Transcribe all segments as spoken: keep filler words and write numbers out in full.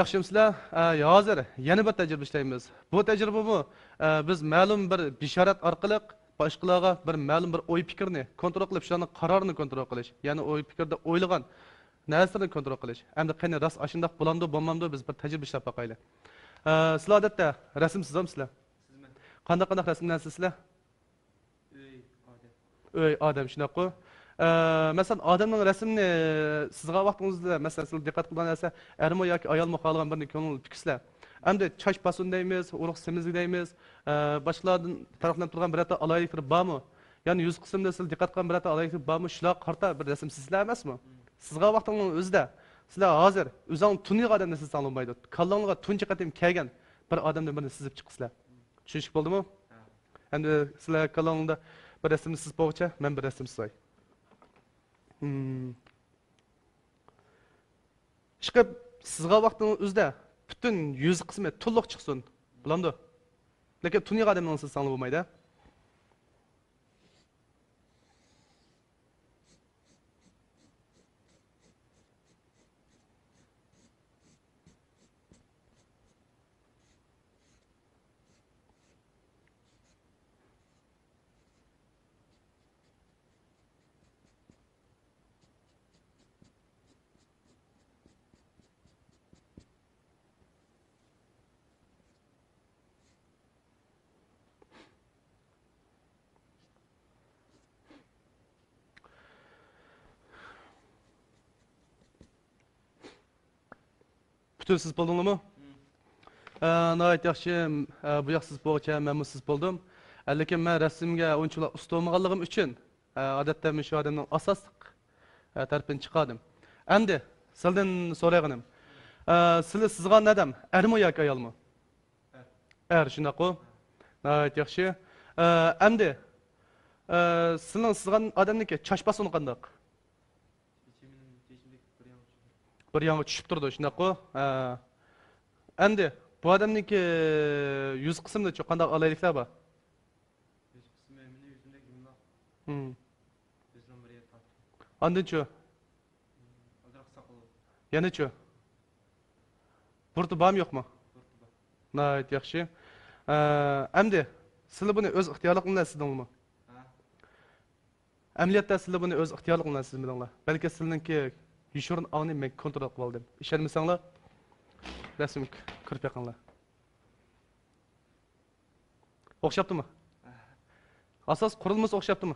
ياخشىمۇسىلەر؟ ئە، ھازىر يەنە بىر تەجرىبە ئىشلەيمىز. بۇ تەجرىبىمۇ، ئە، بىز مەلۇم بىر بېشارەت ئارقىلىق باشقىلارغا بىر مەلۇم بىر ئوي پىكىرنى كونترول قىلىپ، شۇلارنىڭ قارارىنى كونترول قىلىش، يەنى ئوي پىكىردە ئويلىغان نەرسىلەرنى كونترول قىلىش. ئەمدى قېنى، راست ئاشۇنداق بولامدۇ، بولمامدۇ، بىز بىر تەجرىبە ئىشلەپ باقايلى. ئە، سىلەر ئادەتتە رەسىم سىزامسىلەر؟ سىزىمەن. قانداق قانداق رەسىملەرنى سىزىسىلەر؟ ئۆي، ئادەم. ئۆي، ئادەم، شۇنداققۇ؟ ئە، مەسىلەن، ئادەمنىڭ رەسىمىنى سىزغان ۋاقتىڭىزدا، مەسىلەن، سىلەر دىققەت قىلىدىغان نەرسە، ئەرمۇ ياكى ئايالمۇ خالىغان بىرنى كۆڭلىڭىزدە پۈكىسىلەر. ئەمدى چاچ پاسون دەيمىز، ئۇرۇق سېمىز دەيمىز، ئە، باشقىلاردىن پەرقلىنىپ تۇرغان بىرەر ئالاھىدىلىكلىرى بارمۇ؟ يەنى يۈز قىسمىدا سىلەر دىققەت قىلغان بىرەر ئالاھىدىلىك بارمۇ؟ شۇلارغا قارىتا بىر رەسىم سىزىسىلەر ئەمەسمۇ؟ سىزغان ۋاقتىڭلارنىڭ ئۆزىدە سىلەر ھازىر ئۆزۈڭلار تونۇيدىغان ئادەمنى سىزسەڭلار بولمايدۇ. كاللاڭلارغا تۇنجى قېتىم كەلگەن بىر ئادەمدىن بىرنى سىزىپ چىقىسىلەر. چۈشىنىشلىك بولدىمۇ؟ ھە. ئەمدى سىلەر كاللاڭلاردا بىر رەسىمنى سىزىپ بولغۇچە، مەن بىر رەسىم سىزاي. ھىم. ئىشقىلىپ، سىزغان ۋاقتىڭ ئۆزىدە پۈتۈن يۈز قىسمى تولۇق چىقسۇن. بولامدۇ؟ لېكىن تونۇيدىغان ئادەمنى سىزسەڭلار بولمايدۇ. پۈتۈن سىزىپ بولدۇڭلارمۇ؟ ھە، ناھايىتى ياخشى. ھە، بۇ ياق سىزىپ بولغۇچە مەنمۇ سىزىپ بولدۇم. ھە، لېكىن مەن رەسىمگە ئۇنچىۋالا ئۇستا بولمىغانلىقىم ئۈچۈن، ھە، ئادەتتە مەن شۇ ئادەمنىڭ ئاساسلىق، ھە، تەرىپىنى چىقاردىم. ئەمدى سىلدىن سورايغىنىم. ھە، سىلى سىزغان ئادەم ئەرمۇ ياكى ئايالمۇ؟ ئەر. ئەر، شۇنداققۇ؟ ناھايىتى ياخشى. ھە، ئەمدى، ھە، سىلىنىڭ سىزغان ئادەمنىڭكى چاچ پاسونى قانداق؟ بىر يانغا چۈشۈپ تۇرىدۇ، شۇنداققۇ؟ ھە. ئەمدى بۇ ئادەمنىڭكى يۈز قىسمىدىچۇ قانداق ئالاھىدىلىكلەر بار؟ يۈز قىسمى مېنىڭ يۈزۈمدەك يۇمىلاق. ھىم. ئاندىنچۇ؟ ئازراق ساقىلى. يەنىچۇ؟ بۇرۇتى بارمۇ يوقمۇ؟ بۇرۇتى بار. ناھايىتى ياخشى. ھە، ئەمدى سىلى بۇنى ئۆز ئىختىيارلىقىڭ بىلەن سىزدىڭلىمۇ؟ ھە. ئەمەلىيەتتە سىلى بۇنى ئۆز ئىختىيارلىقىڭ بىلەن سىزمىدىڭلار. بەلكى سىلىنىڭكى يوشۇرۇن ئاڭنى مەن كونترول قىلىۋالدىم. ئىشەنمىسەڭلار، رەسىمگە كۆرۈپ بېقىڭلار. ئوخشاپتىمۇ؟ ئاساس قۇرۇلمىسى ئوخشاپتىمۇ؟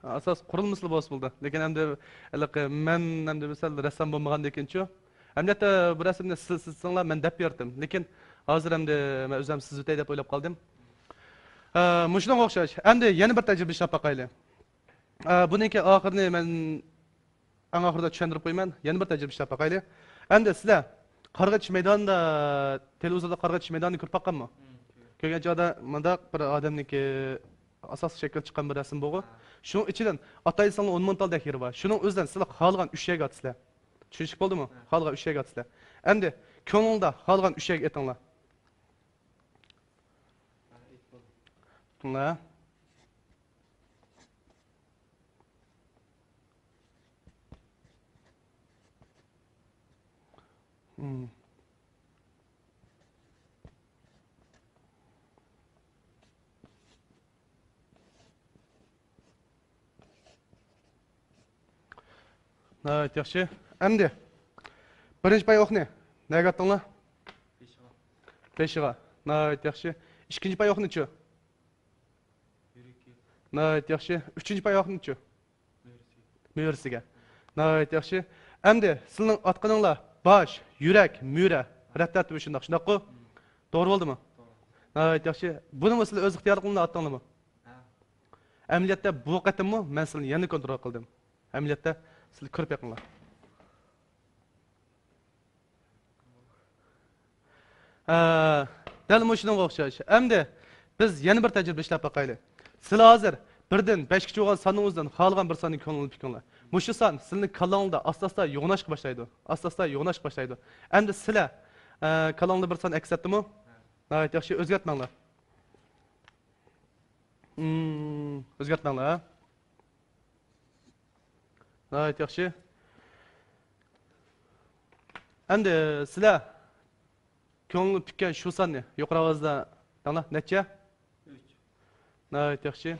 ئاساس قۇرۇلمىسىلا بولسا بولدى. لېكىن ئەمدى ھېلىقى مەن ئەمدى مىسال رەسسام بولمىغاندىكىنچۇ؟ ئەمەلىيەتتە بۇ رەسىمنى سىز سىزسىڭلار مەن دەپ بېرەتتىم. لېكىن ھازىر ئەمدى مەن ئۆزۈم سىزىۋېتەي دەپ ئويلاپ قالدىم. ھە، مۇشۇنىڭغا ئوخشاش. ئەمدى يەنە بىر تەجرىبە ئىشلەپ باقايلى. ئە، بۇنىڭكى ئاخىرىنى مەن ئەڭ ئاخىرىدا چۈشەندۈرۈپ قويىمەن. يەنە بىر تەجرىبە ئىشلەپ باقايلى. ئەمدى سىلەر قارىغا چىش مەيدانىدا، تېلېۋىزوردا قارىغا چىش مەيدانىنى كۆرۈپ باققانمۇ؟ كۆرگەن چاغدا مۇنداق بىر ئادەمنىڭكى ئاساسلىق شەكىل چىققان بىر رەسىم بولغۇ. شۇنىڭ ئىچىدىن ئاتايساڭلار ئون مىڭ تال دەك يېرى بار. شۇنىڭ ئۆزىدىن سىلەر خالىغان ئۈچ يەرگە ئاتىسىلەر. چۈشىنىشلىك بولدىمۇ؟ خالىغان ئۈچ يەرگە ئاتىسىلەر. ئەمدى كۆڭلۈڭلاردا خالىغان ئۈچ يەرگە ئېتىڭلار. تۇتۇڭلار. ناھايىتى ياخشى. ئەمدى بىرىنچى پاي ئوقنى نەگە ئاتتىڭلار؟ بېشىغا. بېشىغا. ناھايىتى ياخشى. ئىككىنچى پاي ئوقنىچۇ؟ يۈرىكى. ناھايىتى ياخشى. ئۈچىنچى پاي ئوقنىچۇ؟ مۈرىسىگە. ناھايىتى ياخشى. ئەمدى سىلىنىڭ ئاتقىنىڭلار باش، يۈرەك، مۈرە، رەت تەرتىپى شۇنداق، شۇنداققۇ؟ توغرا بولدىمۇ؟ ناھايىتى ياخشى. بۇنىمۇ سىلەر ئۆز ئىختىيارلىقىڭلار ئاتتىڭلارمۇ؟ ئەمەلىيەتتە بۇ قېتىممۇ مەن سىلىنى يەنە كونترول قىلدىم. ئەمەلىيەتتە سىلەر كۆرۈپ بېقىڭلار. ھە، دەل مۇشۇنىڭغا ئوخشاش. ئەمدى بىز يەنە بىر تەجرىبە ئىشلەپ باقايلى. سىلەر ھازىر بىردىن بەشكىچە بولغان ساننىڭ ئۆزىدىن خالىغان بىر ساننى كۆڭلىڭىزگە پۈكۈڭلار. مۇشۇ سان سىلىنىڭ كاللاڭلاردا ئاستا-ئاستا يوغىناشقا باشلايدۇ. ئاستا-ئاستا يوغىناشقا باشلايدۇ. ئەمدى سىلەر، ئە، كاللاڭلاردا بىر سان ئەكس ئەتتىمۇ؟ ناھايىتى ياخشى، ئۆزگەرتمەڭلار. ھىم، ئۆزگەرتمەڭلار. ناھايىتى ياخشى. ئەمدى سىلەر كۆڭلى پۈككەن شۇ ساننى يۇقىرى ئاۋازدا دەڭلار. نەچچە؟ ئۈچ. ناھايىتى ياخشى.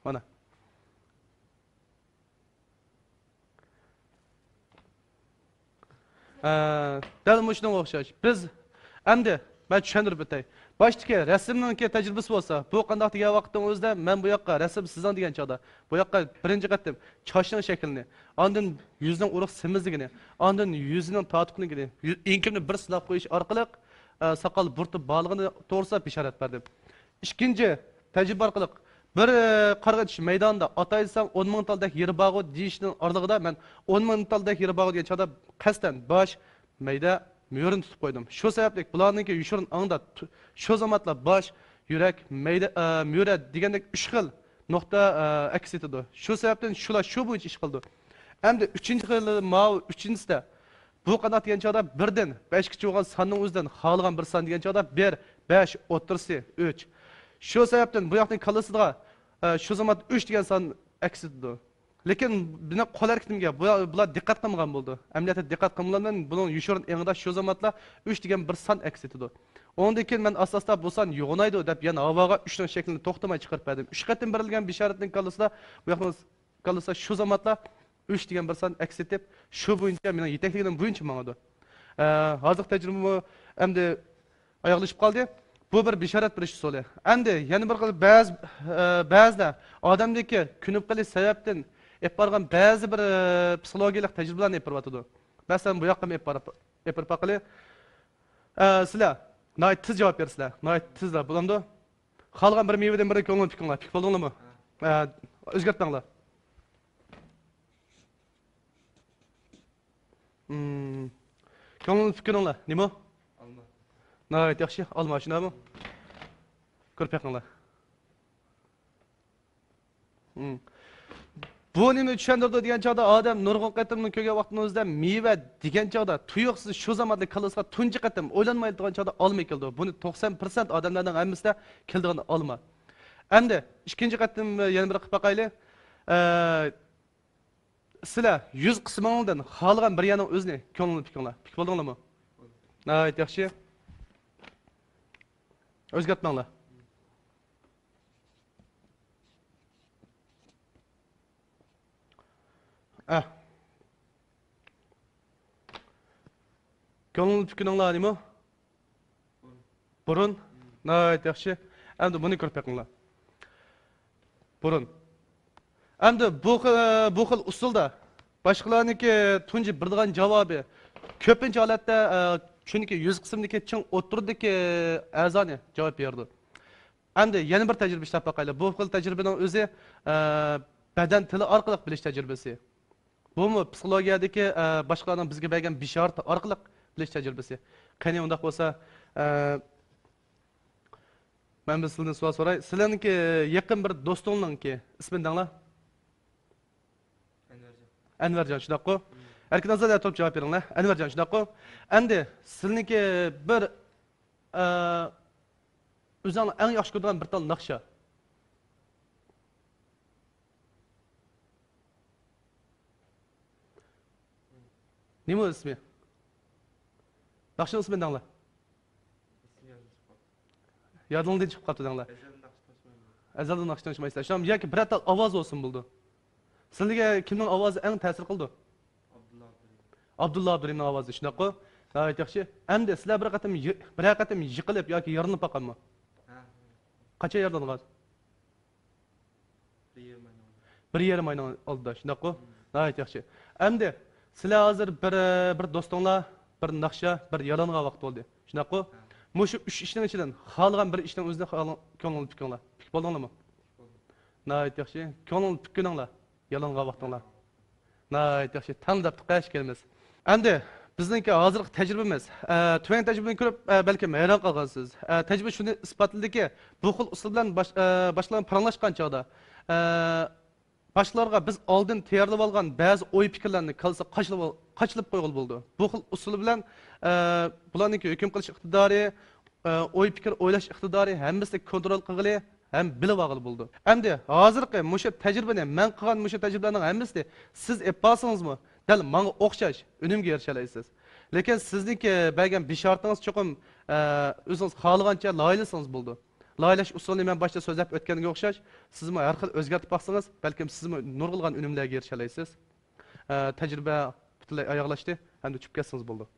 مانا. ئە، دەل مۇشۇنىڭغا ئوخشاش. بىز ئەمدى مەن چۈشەندۈرۈپ ئۆتەي. باشتىكى رەسىمنىڭكى تەجرىبىسى بولسا، بۇ قانداق دېگەن ۋاقىتنىڭ ئۆزىدە، مەن بۇ ياققا رەسىم سىزىڭ دېگەن چاغدا، بۇ ياققا بىرىنچى قېتىم چاچنىڭ شەكلىنى، ئاندىن يۈزنىڭ ئۇرۇق سېمىزلىكىنى، ئاندىن يۈزىنىڭ تارتۇقلۇقىنى، يۈ-، ئېڭىكىمنى بىر سىلاپ قويۇش ئارقىلىق، ئە، ساقال بۇرۇتى بارلىقىنى توغرىسىدا بېشارەت بەردىم. ئىككىنچى تەجرىبە ئارقىلىق بىر، ئە، قارغا ئېتىش مەيدانىدا ئاتاي دېسەڭ ئون مىڭ تال دەك يېرى بارغۇ دېيىشنىڭ ئارىلىقىدا مەن ئون مىڭ تال دەك يېرى بارغۇ دېگەن چاغدا قەستەن باش، مەيدە، مۈرىنى تۇتۇپ قويدۇم. شۇ سەۋەبلىك بۇلارنىڭكى يوشۇرۇن ئاڭدا تۇ-، شۇ زامانلا باش، يۈرەك، مەيدە، ئە، مۈرە دېگەندەك ئۈچ خىل نۇقتا، ئە، ئەكس ئېتىدۇ. شۇ سەۋەبتىن شۇلار شۇ بويىچە ئىش قىلىدۇ. ئەمدى ئۈچىنچى خىلى ماۋۇ ئۈچىنچىسىدە بۇ قانداق دېگەن چاغدا بىردىن بەشكىچە بولغان ساننىڭ ئۆزىدىن خالىغان بىر سان دېگەن چاغدا بىر، بەش، ئوتتۇرىسى ئۈچ. شۇ سەۋەبتىن بۇ ياقنىڭ كاللىسىدا، ئە، شۇ زاماندا ئۈچ دېگەن سان ئەكس ئېتىدۇ. لېكىن مېنىڭ قول ھەرىكىتىمگە بۇ-، بۇلار دىققەت قىلمىغان بولىدۇ. ئەمەلىيەتتە دىققەت قىلمىغان بىلەن بۇنىڭ يوشۇرۇن ئېڭىدا شۇ زامانلا ئۈچ دېگەن بىر سان ئەكس ئېتىدۇ. ئۇنىڭدىن كېيىن مەن ئاستا-ئاستا بۇ سان يوغىنايدۇ دەپ يەنە ھاۋاغا ئۈچنىڭ شەكلىنى توختىماي چىقىرىپ بەردىم. ئۈچ قېتىم بېرىلگەن بېشارەتنىڭ كاللىسىدا بۇ ياقنىڭ كاللىسىدا شۇ زامانلا ئۈچ دېگەن بىر سان ئەكس ئېتىپ، شۇ بويىچە مېنىڭ يېتەكلىگىنىم بويىچە ماڭىدۇ. ئە، ھازىرقى تەجرىبىمۇ ئەمدى ئاياغلىشىپ قالدى. بۇ بىر بېشارەت بېرىش ئۇسۇلى. ئەمدى يەنە بىر خىل بەزى، ئە، بەزىلەر ئادەمدىكى كۆنۈپ قېلىش سەۋەبتىن ئېلىپ بارغان بەزى بىر، ئە، پسىخولوگىيەلىك تەجرىبىلەرنى ئېلىپ بېرىۋاتىدۇ. مەسىلەن، بۇ ياققا ئېلىپ بارىپ، ئېلىپ بېرىپ باقىلى. ئە، سىلەر ناھايىتى تېز جاۋاب بېرىسىلەر. ناھايىتى تېزلا بولامدۇ؟ خالىغان بىر مېۋىدىن بىرنى كۆڭلۈڭلار پۈكۈڭلار. پۈك بولدۇڭلارمۇ؟ ھە. ئە، ئۆزگەرتمەڭلار. مم. كۆڭلىڭلار پۈككىنىڭلار نېمە؟ ئالما. ناھايىتى ياخشى. ئالما، شۇنداقمۇ؟ كۆرۈپ بېقىڭلار. مم. بۇ نېمە چۈشەندۈرىدۇ دېگەن چاغدا، ئادەم نۇرغۇن قېتىمنى كۆرگەن ۋاقتىمىزدا مېۋە دېگەن چاغدا تۇيۇقسىز شۇ زاماندا كاللىسىغا تۇنجى قېتىم ئويلانمايلا تۇرغان چاغدا ئالما كېلىدۇ. بۇنى توقسان پىرسەنت ئادەملەرنىڭ ھەممىسىدە كېلىدىغان ئالما. ئەمدى ئىككىنچى قېتىم يەنە بىر قىلىپ باقايلى. ئە، سىلەر يۈز قىسمىڭلاردىن خالىغان بىر يەرنىڭ ئۆزىنى كۆڭلىڭلار پۈكۈڭلار. پۈك بولدۇڭلارمۇ؟ ناھايىتى ياخشى. ئۆزگەرتمەڭلار. ئە. كۆڭلىڭلار پۈككىنىڭلار نېمە؟ بۇرۇن. ناھايىتى ياخشى. ئەمدى بۇنى كۆرۈپ بېقىڭلار. بۇرۇن. ئەمدى بۇ خىل، بۇ خىل ئۇسۇلدا باشقىلارنىڭكى تۇنجى بېرىدىغان جاۋابى كۆپىنچە ھالەتتە، ئە، چۈنكى يۈز قىسىمدىكى چىڭ ئوتتۇرىدىكى ئەزانى جاۋاب بېرىدۇ. ئەمدى يەنە بىر تەجرىبە ئىشلەپ باقايلى. بۇ خىل تەجرىبىنىڭ ئۆزى، ئە، بەدەن تىلى ئارقىلىق بىلىش تەجرىبىسى. بۇمۇ پسىخولوگىيەدىكى، ئە، باشقىلارنىڭ بىزگە بەرگەن بېشارىتى ئارقىلىق بىلىش تەجرىبىسى. قېنى، ئۇنداق بولسا، ئە، مەن بىر سىلىدىن سوئال سوراي. سىلەرنىڭكى يېقىن بىر دوستۇڭنىڭكى ئىسمىنى دەڭلار. ئەنۋەرجان. ئەنۋەرجان، شۇنداققۇ؟ مم. ئەركىن ئازادە تۇرۇپ جاۋاب بېرىڭلار. ئەنۋەرجان، شۇنداققۇ؟ ئەمدى سىلىنىڭكى بىر، ئە، ئۆزۈڭلار ئەڭ ياخشى كۆرىدىغان بىر تال ناخشا. نېمە ئۇ ئىسمى؟ ناخشىنىڭ ئىسمىنى دەڭلار. يادىڭدىن چىقىپ قاپتۇ دەڭلار. ئەزەلدىن ناخشا تىڭشىمايسىلەر. شۇنداقمۇ؟ ياكى بىرەر تال ئاۋاز بولسۇن بولىدۇ. سىلىگە كىمنىڭ ئاۋازى ئەڭ تەسىر قىلىدۇ؟ ئابدۇللا ئابدۇرېھىم. ئابدۇللا ئابدۇرېھىمنىڭ ئاۋازى، شۇنداققۇ؟ ناھايىتى ياخشى. ئەمدى سىلەر بىر قېتىم يى-، بىرەر قېتىم يىقىلىپ ياكى يارىلىنىپ باققانمۇ؟ ھە. قاچان يارىلانغان؟ بىر يېرىم ئاينىڭ ئالدىدا، شۇنداققۇ؟ ناھايىتى ياخشى. ئەمدى سىلەر ھازىر بىر، بىر دوستۇڭلار، بىر ناخشا، بىر يارىلانغان ۋاقىت بولدى. شۇنداققۇ؟ مۇشۇ ئۈچ ئىشنىڭ ئىچىدىن خالىغان بىر ئىشنىڭ ئۆزىنى خالىغان، كۆڭلۈڭلار پۈكۈڭلار. پۈك بولدۇڭلارمۇ؟ ناھايىتى ياخشى. كۆڭلۈڭلار پۈككىنىڭلار. يالانغان ۋاقتىڭلار. ناھايىتى ياخشى، تەڭلا دەپتۇق ئىككىمىز. ئەمدى بىزنىڭكى ھازىرقى تەجرىبىمىز، ئە، تۆۋەن تەجرىبىنى كۆرۈپ، ئە، بەلكىم ھەيران قالغانسىز. ئە، تەجرىبە شۇنى ئىسپاتلىدىكى، بۇ خىل ئۇسۇل بىلەن باش-، ئە، باشقىلار بىلەن پاراڭلاشقان چاغدا، ئە، باشقىلارغا بىز ئالدىن تەييارلىۋالغان بەزى ئوي پىكىرلەرنى كاللىسىغا قاچىلىۋال-، قاچىلىپ قويغىلى بولىدۇ. بۇ خىل ئۇسۇل بىلەن، ئە، بۇلارنىڭكى ھۆكۈم قىلىش ئىقتىدارى، ئە، ئوي پىكىر ئويلاش ئىقتىدارى ھەممىسىنى كونترول قىلغىلى ھەم بىلىۋالغىلى بولىدۇ. ئەمدى ھازىرقى مۇشۇ تەجرىبىنى، مەن قىلغان مۇشۇ تەجرىبىلەرنىڭ ھەممىسىنى سىز ئېلىپ بارسىڭىزمۇ، دەل ماڭا ئوخشاش ئۈنۈمگە ئېرىشەلەيسىز. لېكىن سىزنىڭكى بەرگەن بېشارىتىڭىز چوقۇم، ئە، ئۆزىڭىز خالىغانچە لايىھەلىسىڭىز بولىدۇ. لايىھەلەش ئۇسۇلىنى مەن باشتا سۆزلەپ ئۆتكەنگە ئوخشاش، سىزمۇ ھەر خىل ئۆزگەرتىپ باقسىڭىز، بەلكىم سىزمۇ نۇرغۇنلىغان ئۈنۈملەرگە ئېرىشەلەيسىز. ئە، تەجرىبە پۈتۈنلەي ئاياغلاشتى، ئەمدى چۈشۈپ كەتسىڭىز بولىدۇ.